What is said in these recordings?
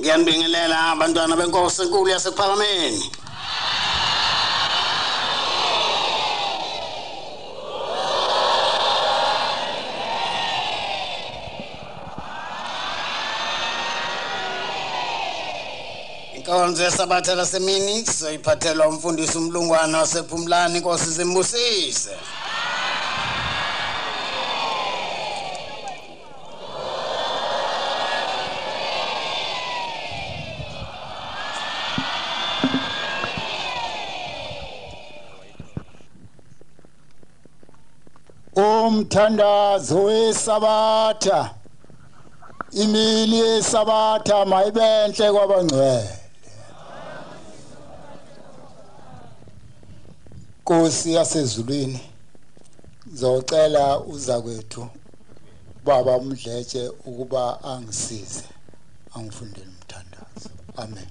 Ngiyanibingelela abantwana benkosi enkulu yasePhakameni. Inkonzo yesabatha lasemini sizoyiphathelwa umfundisi uMlungwana wasePhumlani. Inkosi zimbusise. Umthandazo wesabatha, imini yesabatha mayibenhle kwabangcwele. Nkosi yasezulwini, ngizocela uza kwethu baba uMdletshe ukuba angisize angifundele umthandazo. Amen.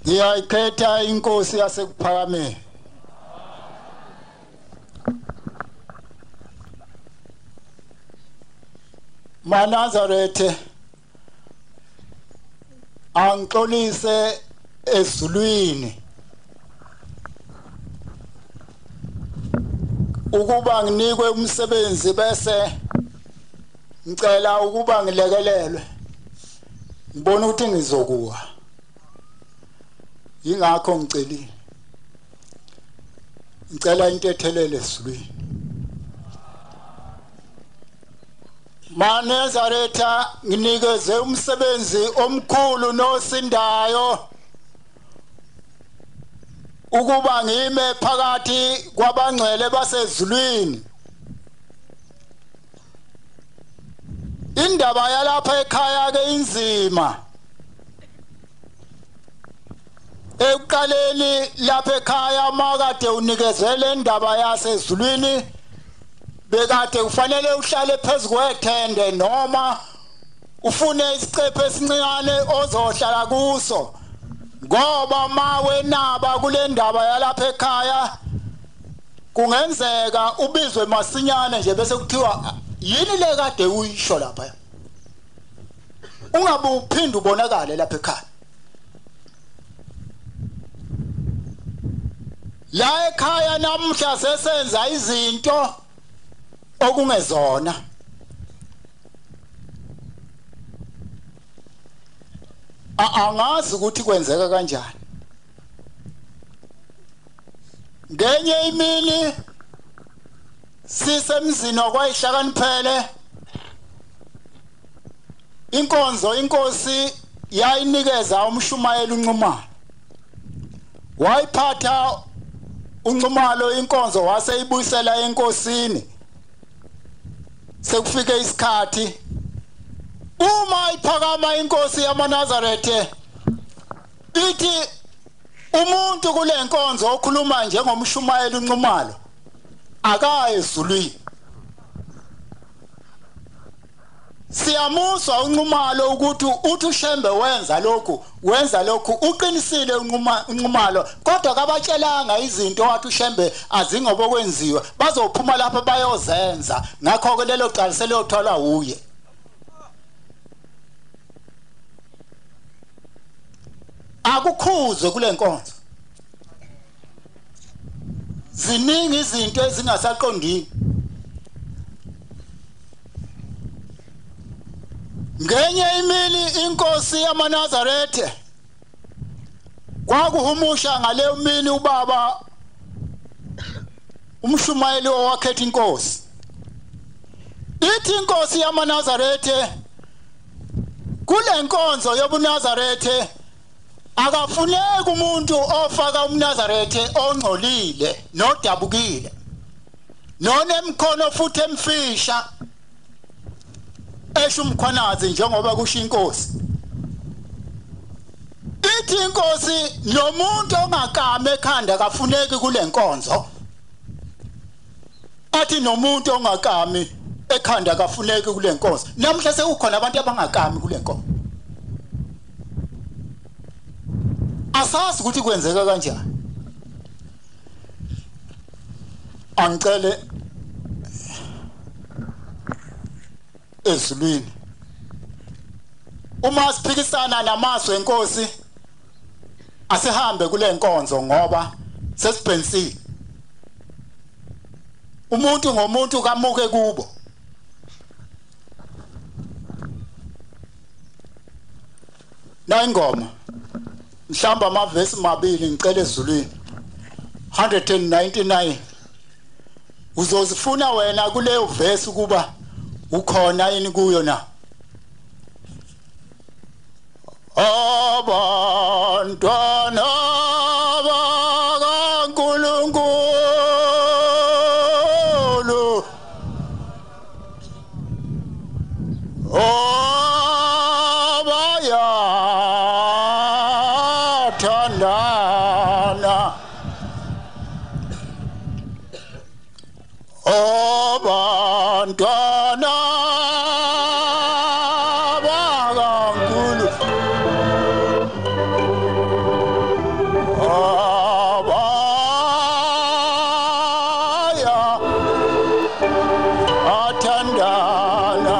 Ngiyayikhetha inkosi yaseKuphakameni. MaNazaretha, angixolise ezulwini ukuba nginikwe umsebenzi bese ngicela ukuba ngilekelelwe, ngibona ukuthi ngizokuwa, ingakho ngicelile, ngicela intethelelo ezulwini. MaNazaretha, nginikeze umsebenzi omkhulu nosindayo ukuba ngime phakathi kwabangcwele basezulwini. Indaba yalapha ekhaya ke inzima. Ekuqaleni lapha ekhaya makade unikezele indaba yasezulwini, bekade kufanele uhlale phezu kwethende noma ufune isicephe esincane ozohlala kuso, ngoba mawenaba kule ndaba yalapha ekhaya kungenzeka ubizwe masinyane nje bese kuthiwa yini le kade uyisho lapha, ungabe uphinde ubonakale lapha ekhaya. La ekhaya namuhla sesenza izinto okungezona. Angazi ukuthi kwenzeka kanjani. Ngenye imini sisemzini wakwayihlakaniphele, inkonzo inkosi yayinikeza umshumayeli uNxumalo, wayiphatha uNxumalo inkonzo waseyibuyisela enkosini. Sekufike isikhathi uma iphakama inkosi yamaNazaretha ithi umuntu kule nkonzo okhuluma njengomshumayeli uNxumalo akaye ezulwini. Siyamuzwa uNxumalo ukuthi uthi uShembe wenza lokhu, wenza lokhu, uqinisile uNxumalo, kodwa kabatshelanga izinto wathi uShembe azingoba kwenziwa, bazophuma lapha bayozenza. Ngakho ke lelo cala seliyotholwa uye. Akukhuzwe kule nkonzo, ziningi izinto ezingasaqondile. Ngenye imini inkosi yamaNazaretha kwakuhumusha ngaleyo mini ubaba umshumayeli owakhetha inkosi. Ithi inkosi yamaNazaretha kule nkonzo yobuNazaretha akafuneki umuntu ofaka umNazaretha ongcolile nodabukile nonemkhono futhi emfisha, esho uMkhwanazi njengoba kusho inkosi. Ithi inkosi nomuntu ongakami ekhanda kafuneki kule nkonzo. Athi nomuntu ongakami ekhanda kafuneki kule nkonzo. Namhla sekukhona abantu abangakami kule nkonzo. Asazi ukuthi kwenzeka kanjani. Angicele ezulwini, uma siphikisana namazwi enkosi, asihambe kule nkonzo ngoba sesibhensile. Umuntu ngomuntu kamuke kubo. Na ingoma mhlamba amavesi mabili, ngicela ezulwini 199. Uzozifuna wena kuleyo verse ukuba ukhona yini kuyo na? Abantwana bakaNkulunkulu abayathandana, abantwana bakaNkulunkulu abayathandana,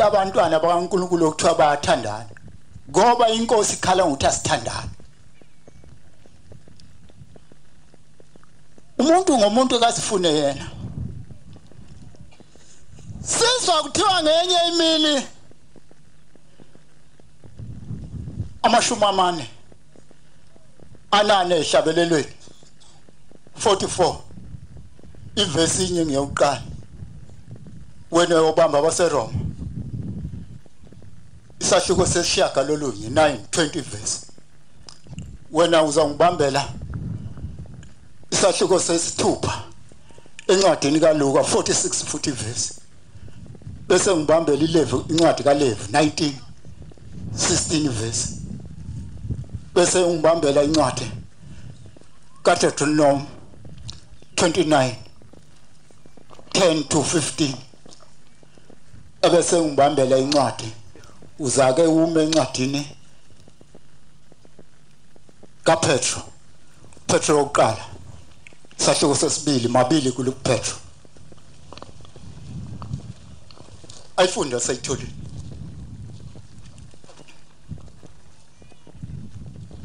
Abantwana bakaNkulunkulu okuthiwa bayathandana, ngoba inkosi ikhala ngokuthi asithandane. Umuntu ngomuntu kasifune yena. Sizwa kuthiwa ngenye imini 44 ehlabelelweni 44 ivesi inye ngiyokuqala, wena uyobamba abaseRoma isahluko sesishiyagalolunye 9:20 verse, wena uzangibambela isahluko sesithupha encwadini kaLuka 46:40 verse, bese ngibambela iLevi, incwadi kaLevi 19:16 verse, bese ungibambela incwadi kaDeuteronomy 29 10 to 15, ebese ngibambela incwadi. Uzake ume encwadini kaPetro, Petro wokuqala, sahluko sesibili, mabili kuPetro. Ayifunda sayitholile.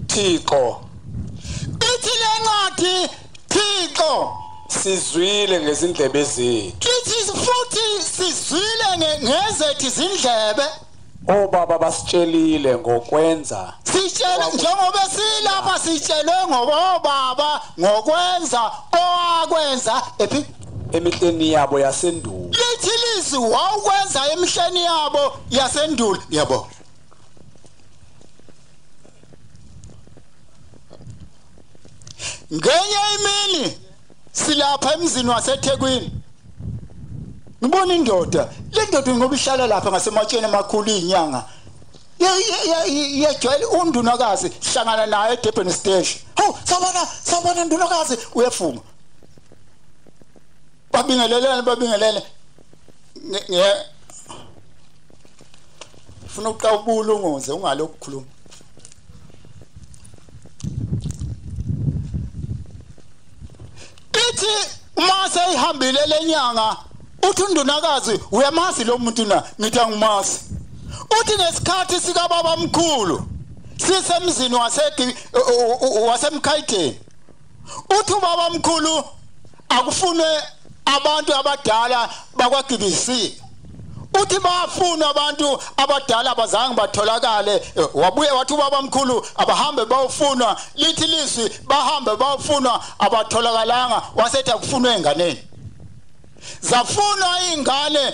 Thixo, ithi lencwadi, Thixo, sizwile ngezindlebe zethu. Ithi futhi sizwile ngezethu izindlebe. Obaba basitshelile ngokwenza. Sitshele njengoba silapha, sitshelwe ngobaba ngokwenza owakwenza ephi emihleni yabo yasendulo. Lithi lizwi wawukwenza emihleni yabo yasendulo. Yabo ngenye imini silapha emzini waseThekwini, ngibona indoda. Le ndoda ngoba ihlala lapha ngasematsheni amakhulu izinyanga, yejwayele undunakazi, hlangana naye eDurban Station. Hawu, sawubona, sawubona ndunakazi, uyafunga. Babingelelene, babingelele. Funa uqabula ungoze ungalokhu ukukhuluma. Ithi uma seyihambile lenyanga, uthi undunakazi uyamazi lo muntu na? Ngithi angimazi. Uthi ngesikhathi sikababa mkhulu sisemzini waseMkhayitheni, uthi ubaba mkhulu akufune abantu abadala bakwaGibisi. Uthi bafuna abantu abadala abazange batholakale. Wabuye wathi ubaba mkhulu abahambe bayofuna. Lithi lizwi bahambe bayofuna, abatholakalanga. Wasethi akufunwe enganeni. Zafuna ingane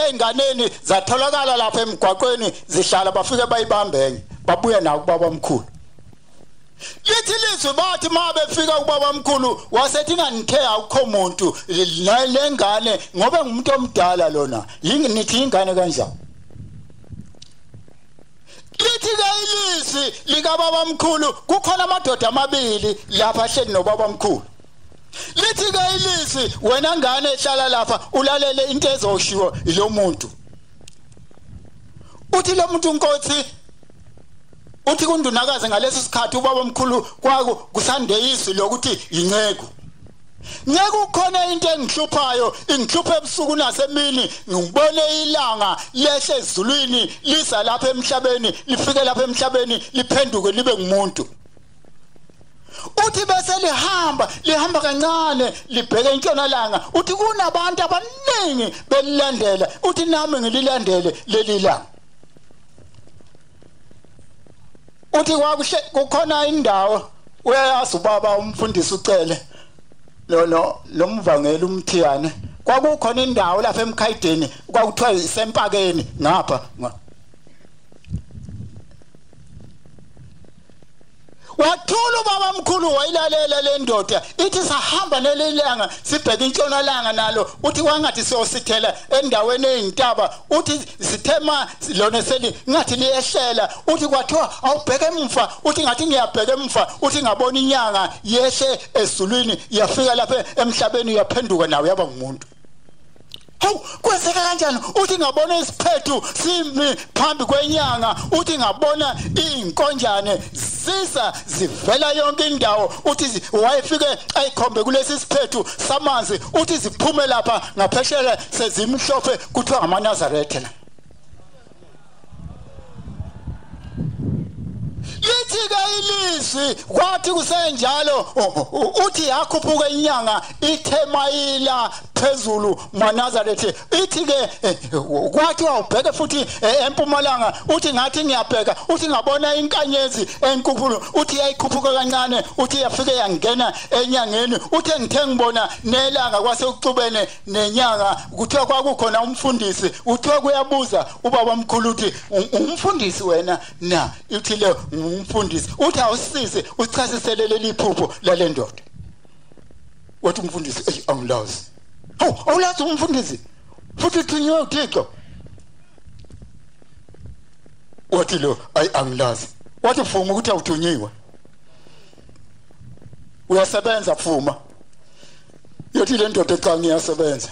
einganeni, zatholakala lapha emgwaqweni zihlala, bafike bayibambe babuya nawo kubaba mkhulu. Lithi lizwi bathi ma befika kubaba mkhulu wasethi nganithe akukho muntu lengane ngoba ngumuntu omdala lona, nithi ingane kanjani? Lithi ke ilizwi likababa mkhulu kukhona amadoda amabili lapha ahleli nobaba mkhulu. Lithi ke ilizwi wena ngane ehlala lapha ulalele into ezoshiwo ilo muntu. Uthi lo muntu Nkosi, uthi kundunakaze ngaleso sikhathi ubaba mkhulu kwaku kusandeyiswi lokuthi inceku. Ngeke kukhona into engihluphayo, ingihlupha ebusuku nasemini, ngibone ilanga lehle ezulwini liza lapha emhlabeni, lifike lapha emhlabeni liphenduke libe ngumuntu. Uthi bese lihamba, lihamba kancane libheke intshonalanga. Uthi kunabantu abaningi belilandela, uthi nami ngililandele leli langa. Uthi kwakuhle kukhona indawo, uyayazi ubaba umfundisi uCele lo lomvangeli umthiyane, kwakukhona indawo lapha eMkhayideni kwakuthiwa isempakeni ngapha. Wathula ubaba mkhulu wayilalela le ndoda. Ithi sahamba nelilanga sibheke intshonalanga nalo. Uthi kwangathi siyosithela endaweni eyintaba. Uthi sithema lona seli ngathi liyehlela. Uthi kwathiwa awubheke emva. Uthi ngathi ngiyabheka emva. Uthi ngabona inyanga yehle ezulwini yafika lapha emhlabeni yaphenduka nawe yaba ngumuntu. Hawu, kwenzeka kanjani? Uthi ngabona isiphethu simi phambi kwenyanga. Uthi ngabona inkonjane zisa zivela yonke indawo. Uthi wayefike ayikhombe kulesi siphethu samanzi. Uthi ziphume lapha ngaphesheya sezimhlophe, kuthiwa ngamaNazaretha la. Lithi ke ilizwi kwathi kusenjalo, uthi yakhuphuka inyanga ithemayila phezulu maNazaretha. Ithi ke kwathi awubheke futhi empumalanga. Uthi ngathi ngiyabheka, uthi ngabona inkanyezi enkulu. Uthi yayikhuphuka kancane, uthi yafike yangena enyangeni. Uthi ngithe ngibona nelanga kwase kuxubene nenyanga. Kuthiwa kwakukhona umfundisi. Uthiwa kuyabuza ubaba mkhulu uthi umfundisi wena na? Uthi le umfundisi. Uthi awusisi uchasisele leli phupho lale ndoda. Wathi umfundisi ey angilazi. Hawu, awulazi umfundisi futhi uthunywe uThixo. Wathi lo ayi angilazi. Wathi vuma ukuthi awuthunyiwe. Uyasebenza phuma. Yothi le ndoda cha ngiyasebenza.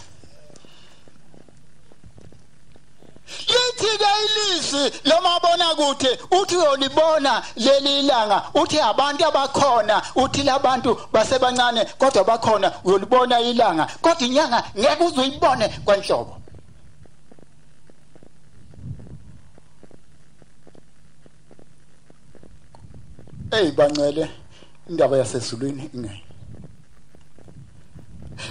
Lithi ke ilizwi lomabona kude uthi uyolibona leli ilanga, uthi abantu abakhona, uthi labantu basebancane kodwa bakhona, uyolibona ilanga kodwa inyanga ngeke uzuyibone kwanhlobo. Hey bancele, indaba yasezulwini ingeke.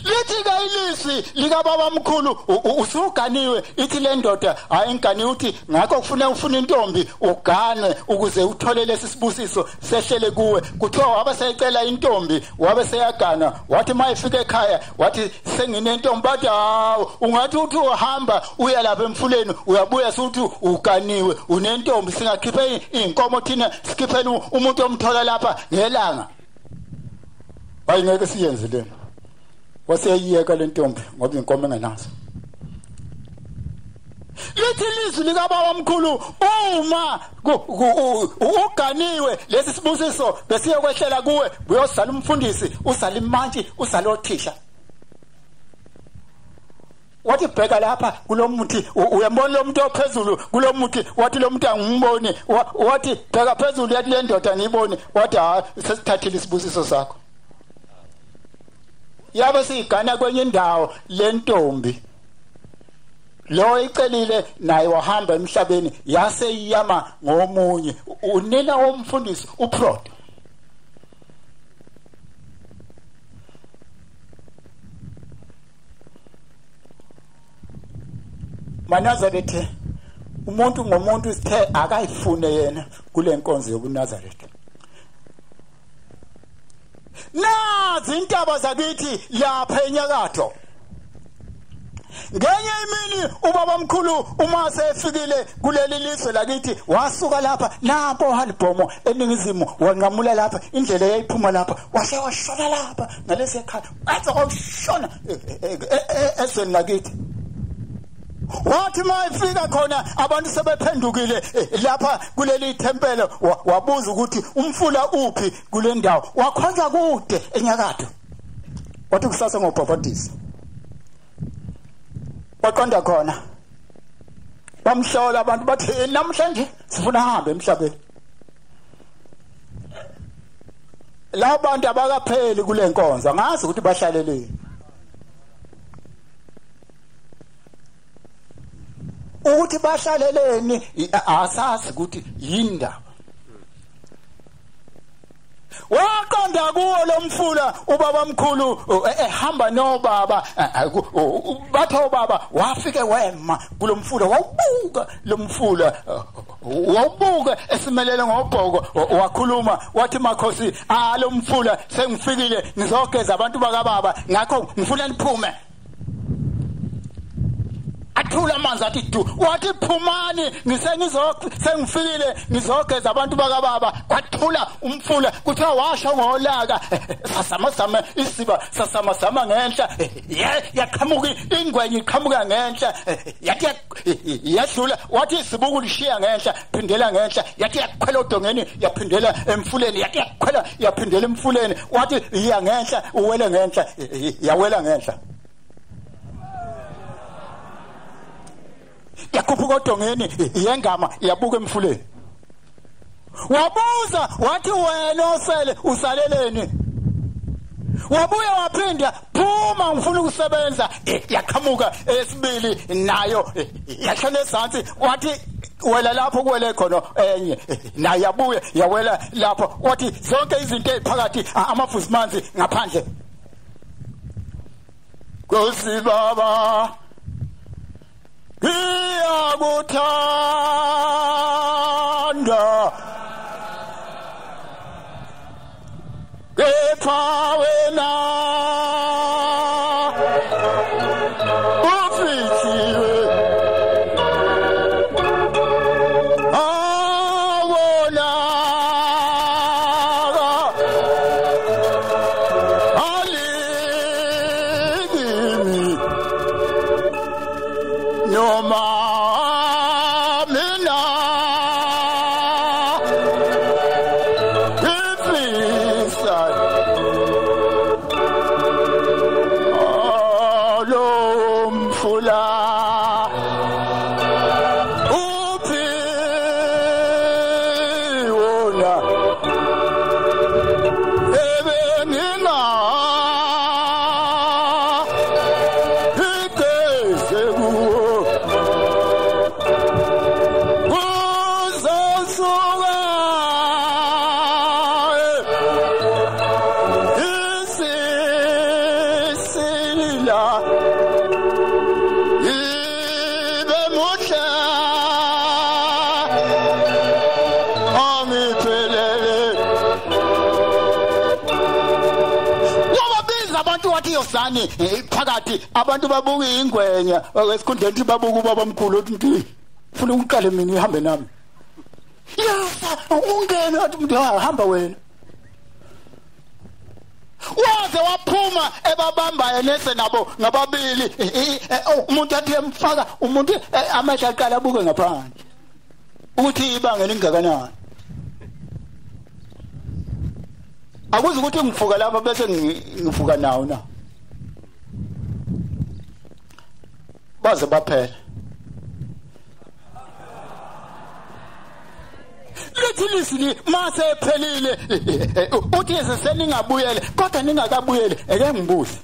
Lithi ke ilizwi lika baba mkhulu usuganiwe, ithi le ndoda hayi ngani, uthi ngakho kufuna ufuna intombi uganwe ukuze uthole lesi sibusiso sehlele kuwe. Kuthiwa wabe seyicela intombi, wabe seyagana, wathi mayifika ekhaya wathi senginentombi, bathi hawu ungathi uthi uhamba uya lapha emfuleni uyabuya suthi uganiwe unentombi, singakhiphe inkomo thina sikhipheni umuntu omthola lapha ngelanga. Hayi ngeke siyenze lena. Waseyiyeka le ntombi ngoba inkomo engenazo. Lithi ilizwi lika baba mkhulu uma uganiwe lesi sibusiso besiyokwehlela kuwe, uyosala umfundisi, usala imantshi, usala othisha. Wathi bheka lapha kulomuthi, uyambona lo muntu ophezulu kulomuthi, wathi lo muntu angimboni, wathi bheka phezulu, yathi le ndoda ngiyiboni, wathi ha sesithathile isibusiso sakho. Yabe siyigana kwenye indawo lentombi lo icelile naye wahamba emhlabeni, yase iyama ngomunye unina womfundisi uProdo. MaNazaretha, umuntu ngomuntu sithe akayifune yena kule nkonzo yobuNazaretha. Nazi intaba zakithi lapha enyakatho. Ngenye imini ubaba mkhulu uma sefikile kuleli lizwe lakithi wasuka lapha nampo halibhomo eningizimu, wanqamula lapha indlela eyayiphuma lapha, wase washona lapha ngalesi ekhaya, waze washona ezweni lakithi. Wathi mayifika khona abantu sebephendukile lapha kuleli tempele, wabuza ukuthi umfula uphi kule ndawo, wakhonza kude enyakatho. Wathi kusasa ngobhabhadisa. Waqonda khona, bamhlola abantu bathi namhlanje sifuna ahambe emhlabeni. Labo bantu abakapheli kule nkonzo, angazi ukuthi bahlaleleni. Ukuthi bahlaleleni asazi ukuthi yindaba. Waqonda kuwo lo mfula ubaba mkhulu ehamba nobaba, bathe ubaba wafike wema kulomfula, wawubuka lo mfula, wawubuka esimelele ngobhoko, wakhuluma wathi makhosi lo mfula sengifikile ngizogeza abantu bakababa, ngakho ngifuna niphume. Athula amanzi athi du, wathi phumani sengifikile ngizogeza abantu bakababa. Kwathula umfula, kuthiwa washo ngolaka, sasamasama isiba sasamasama ngenhla, yaqhamuka ingwenye iqhamuka ngenhla, yathi yadlula, wathi isibuku lishiya ngenhla, phindela ngenhla, yathi yakhwela odongeni yaphindela emfuleni, yathi yakhwela yaphindela emfuleni, wathi iya ngenhla uwele ngenhla, yawela ngenhla. Yakhuphuka odongeni yengama yabuka emfuleni. Wabuza wathi wena osele usaleleni? Wabuya waphinda, phuma ngifuna ukusebenza. Yaqhamuka esibili nayo yashona ezansi, wathi wela lapho kuwele khona enye, nayo yabuya yawela lapho, wathi zonke izinto eziphakathi amafuzimanzi ngaphandle. Nkosi baba ngiyakuthanda, kepha wena ufihliwe awonaka alikimi noma mina ngifisa. Abantu wathi yosani phakathi, abantu babuka ingwenya esikhundleni babuka ubaba omkhulu uthi ufuna ukuqale mina ihambe nami. Yasa ungene wathi umuntu hamba wena. Waze waphuma ebabamba yenese nabo ngababili. Umuntu athi emfaka umuntu amehlo aqala abuke ngaphandle ukuthi ibanga lingakanani. Akuzi ukuthi ngifuka lapha bese ngifuka nawo na. Baze baphela. Lethi lisini mase ephelile uthi seningabuyele, kodwa ningakabuyele eke ngibuze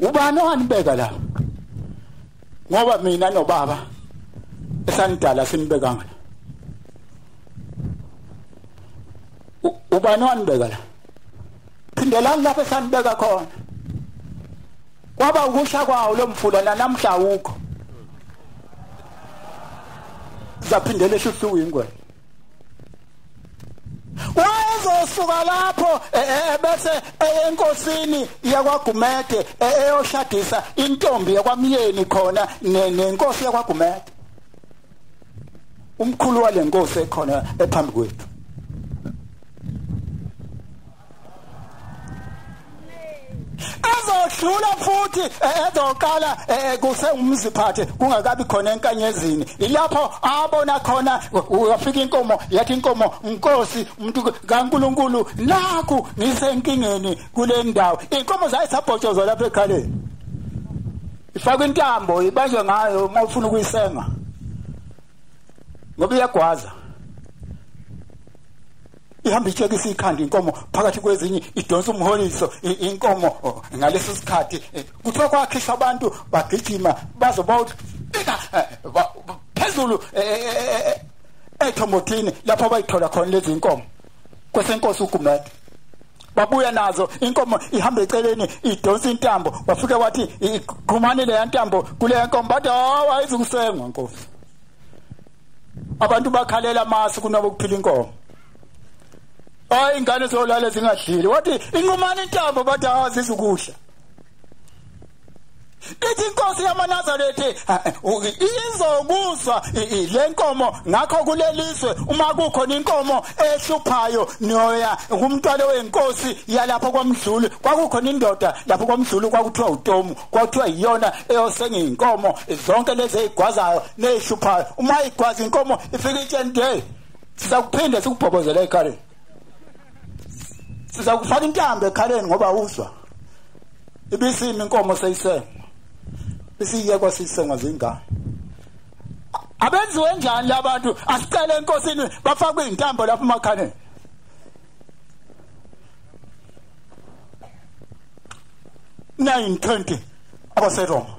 ubani owanibeka la, ngoba mina nobaba esanidala sinibekanga. Ubani owanibeka la? Phindelani lapho esanibeka khona. Kwaba ukusha kwawo lo mfula namhla awukho. Zaphindele ehluhluku ingwenya. Wayezosuka lapho bese enkosini yakwaGumede eyoshadisa intombi yakwamyeni khona nenkosi yakwaGumede. Umkhulu walenkosi ekhona ephambi kwethu. Ezohlula futhi ezoqala kusengumziphathe kungakabi khona enkanyezini. Ilapho abona khona uyafika inkomo yathi inkomo inkosi umuntu kaNkuluNkulu nakhu ngisenkingeni kule ndawo. Inkomo zayisabhotshozwa lapha ekhaleni, ifaka intambo ibanjwe ngayo uma ufuna ukuyisenga ngoba iyagwaza. Ihamba itshekisa ikhanda inkomo phakathi kwezinye, idonsa umholiso inkomo. Ngaleso sikhathi kuthiwa kwakhishwa abantu bagijima bazoba phezulu ethomothini lapho bayithola khona lezi inkomo kwesenkosi uGumede. Babuya nazo inkomo ihamba eceleni idonsa intambo, bafike wathi iqhumane le ntambo kule nkomo, bathi hawu ayizukusengwa nkosi. Abantu bakhalela amasi kunoba kuphila inkomo. Hayi ingane zolala zingadlili, wathi inqumana intambo, bathi azizukudla. Ithi inkosi yamaNazaretha izokuzwa le nkomo, ngakho kulelizwe uma kukhona inkomo ehluphayo noya kumntwana wenkosi yalapho kwaMdluli. Kwakukhona indoda lapho kwaMdluli kwakuthiwa uTomu, kwakuthiwa iyona eyosenga inkomo zonke lezi ezigwazayo nezihluphayo. Uma igwaza inkomo ifika itsheni day, sizakuphinda sikubhobozela ekhaleni, sizakufaka intambo ekhaleni ngoba uzwa ibisimi inkomo seyisengwa, isiyekwa sisengwa zingane. Abenziwe njani labantu? Asicele enkosini bafakwe intambo lapha emakhaleni. 9:20 abaseRoma.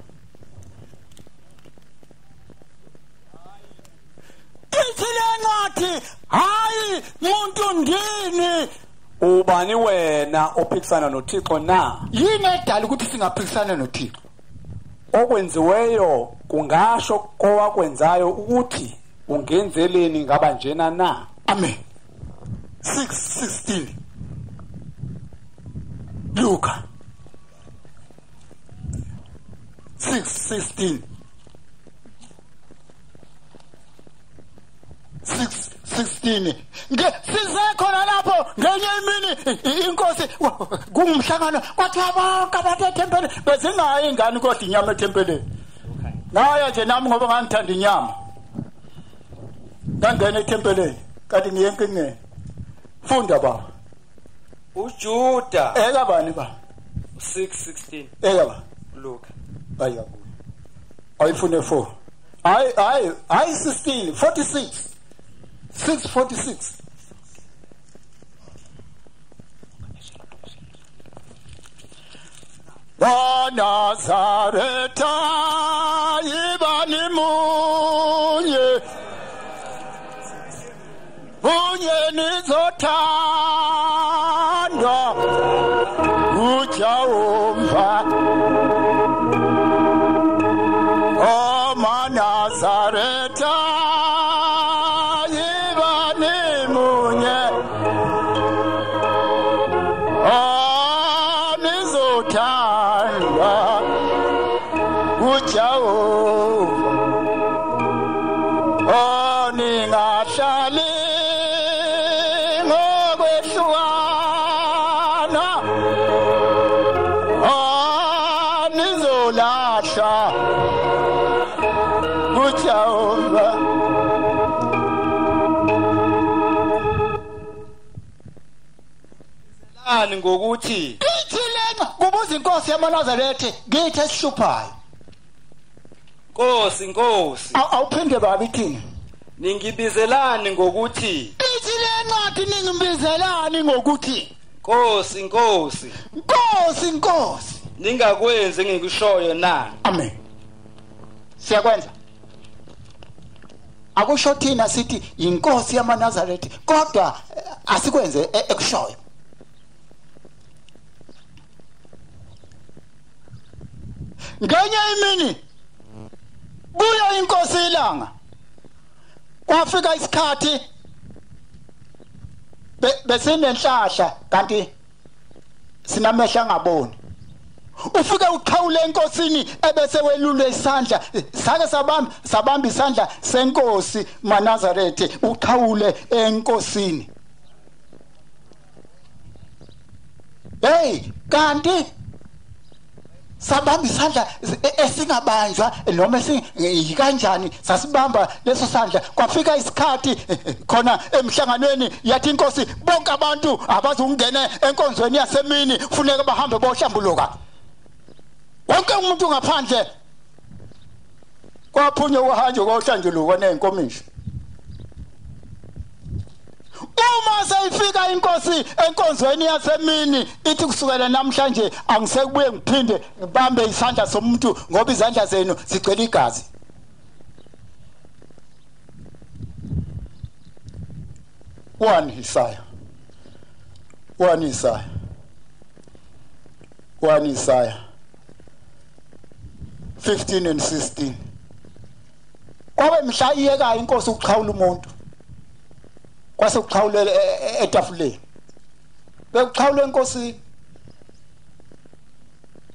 Ithi le ncwadi hayi muntu ndini, ubani wena ophikisana noThixo na? Yini edala ukuthi singaphikisana noThixo? Okwenziweyo kungasho kowakwenzayo ukuthi ungenzeleni ngaba njena na? Amen. 6:16 Luka 6:16 6:16. Sisekhona lapho ngenye imini inkosi kungumhlangano, kwathiwa bonke abantu ethempelini bezingayi ingane kodwa inyama ethempelini. Ngaya nje nami ngoba ngangithanda inyama, ngangena ethempelini kanti ngiye enkingeni. Funda baba. uJuda ekabani ba 6:16 ekaba Luka ayiyakuyo ayifune 4 hayi hayi hayi 16 46 6:46. Nazaretha ibani munye munye nizothandwa uJehova omaNazaretha ibani munye. Jehova. Lani ngokuthi ithi lena kubuza inkosi yamaNazaretha ngithi esihluphayo. Nkosi, Nkosi. Awuphinde baba ithini? Ningibizelani ngokuthi ithi lencwadi ningibizelani ngokuthi Nkosi, Nkosi. Nkosi, Nkosi. Ningakwenzi engikushoyo na? Amen. Siyakwenza. Akusho thina sithi inkosi yamaNazaretha kodwa asikwenze ekushoyo. Ngenye imini kuyo inkosi ilanga kwafika isikhathi besinenhlahla kanti sinamehla angaboni. Ufike uqhawule enkosini ebese welule isandla sake sabamba isandla senkosi maNazaretha uqhawule enkosini. Hey, kanti sabamba isandla esingabanjwa noma kanjani sasibamba leso sandla. Kwafika isikhathi khona emhlanganweni yathi inkosi bonke abantu abazungena enkonzweni yasemini kufuneka bahambe bohlambuluka. Wonke umuntu ngaphandle kwaphunywa kuhanjwe kohlanjuluka nenkomishi. Uma seyifika inkosi enkonzweni yasemini ithi kusukela namhlanje angisekubuye ngiphinde ngibambe isandla somuntu ngoba izandla zenu zigcwele igazi. One Isaiah 15 and 16. Kwabe mhla iyeka inkosi ukuxhawula umuntu kwase kuxhawulele etafuleni bekuxhawule enkosini.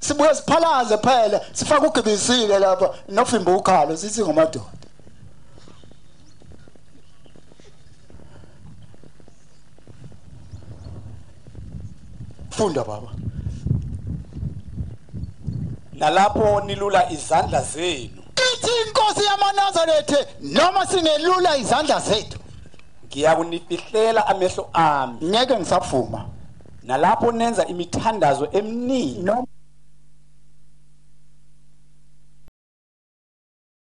Sibuye siphalaze phela sifake ugibisile lapha nofimba ukhalo sithi ngomadoda. Funda baba. Nalapho nilula izandla zenu. Ithi inkosi yamaNazaretha noma singelula izandla zethu ngiyakunifihlela amehlo ami ngeke ngisavuma. Nalapho nenza imithandazo eminingi